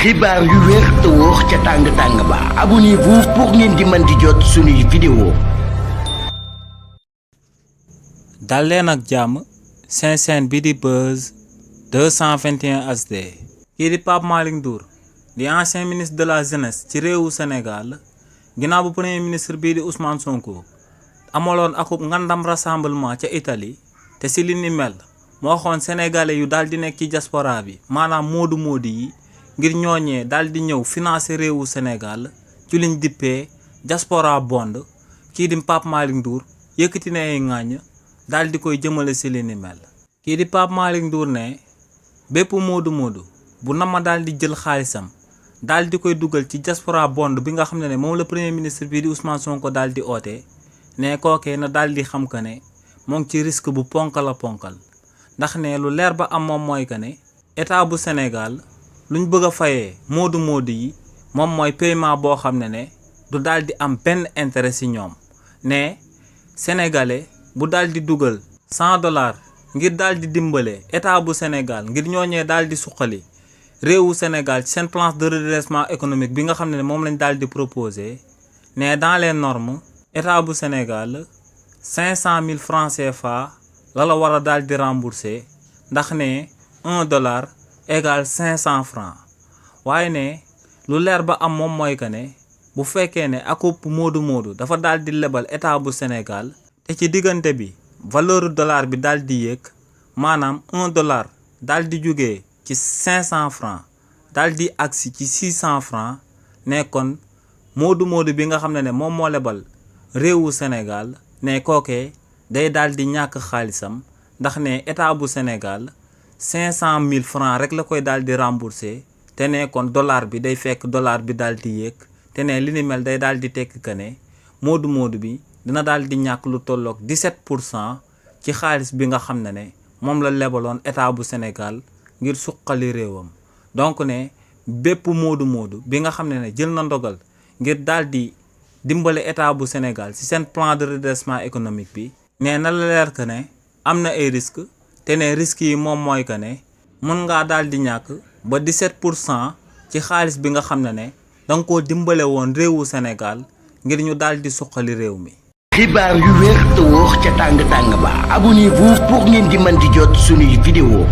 xibaar yu wér te wóor ca tàng-tàng ba abonnez-vous pour ngeen di mën di jot suñuy vidéo. dal leen ak jàmm seen chaîne bi di Buzz 221 HD. kii di Pape Malick Ndour di ancien ministre de la jeunesse ci réewu Sénégal ginnaaw bu premier ministre bii di Ousmane Sonko amaloon akub ngandam rassemblement ca Italie te si li ni mel moo waxoon sénégalais yu daal di nekk ci diaspora bi maanaam moodu yi ngir ñooñee daal di ñëw financer réewu Sénégal ci liñ dippee diaspora bond. kii di Pape Malick Ndour yëkkati na ay ŋàññ daal di koy jëmale si li ni mel. kii di Pape Malick Ndour ne bépp moodu bu nama daal di jël xaalisam daal di koy dugal ci diaspora bond bi nga xam ne moom la premier ministre bii di Ousmane Sonko daal di oote ne kookee na daal di xam que ne moo ngi ci risque bu ponkal ndax ne lu leer ba am moom mooy que ne état bu Sénégal luñ bëgg a fayee moodu yi moom mooy paiement boo xam ne du daal di am benn intérêt si ñoom ne sénégalais bu daal di dugal $100 ngir daal di dimbale état bu Sénégal ngir ñooñee daal di suqali réewu Sénégal ci seen plan de redressement économique bi nga xam ne moom lañ daal di proposé ne dans les normes état bu Sénégal 500 000 francs CFA la war a daal di rembourser ndax ne $1 égale 500 francs waaye ne lu leer ba am moom mooy que ne bu fekkee ne akub moodu dafa daal di lebal état bu Sénégal te ci diggante bi valeur dollar bi daal di yéeg maanaam $1 daal di jugee ci 500 francs daal di agsi ci 600 francs ne kon moodu bi nga xam ne moom moo lebal réewu Sénégal ne kookee day daal di ñàkk xaalisam ndax ne état bu Sénégal 500 000 francs rek la koy daal di rembourser te ne kon dollar bi day fekk dollar bi daal di yéeg te ne li ni mel day daal di tekk que ne moodu bi dina daal di ñàkk lu tolloog 17% ci xaalis bi nga xam ne moom la lebaloon état bu Sénégal ngir suqali réewam. donc ne bépp moodu bi nga xam ne jël na ndogal ngir daal di dimbale état bu Sénégal ci seen plan de redressement économique bi ne na la leer que ne am na ay risques te ne risques yi moom mooy que ne mën ngaa daal di ñàkk ba 17% ci xaalis bi nga xam ne danga koo dimbale woon réewu Sénégal ngir ñu daal di suqali réew mi. xibaar yu wér te wóor ca tàng-tàng ba abonnez-vous pour ngeen di mën di jot suñuy vidéo.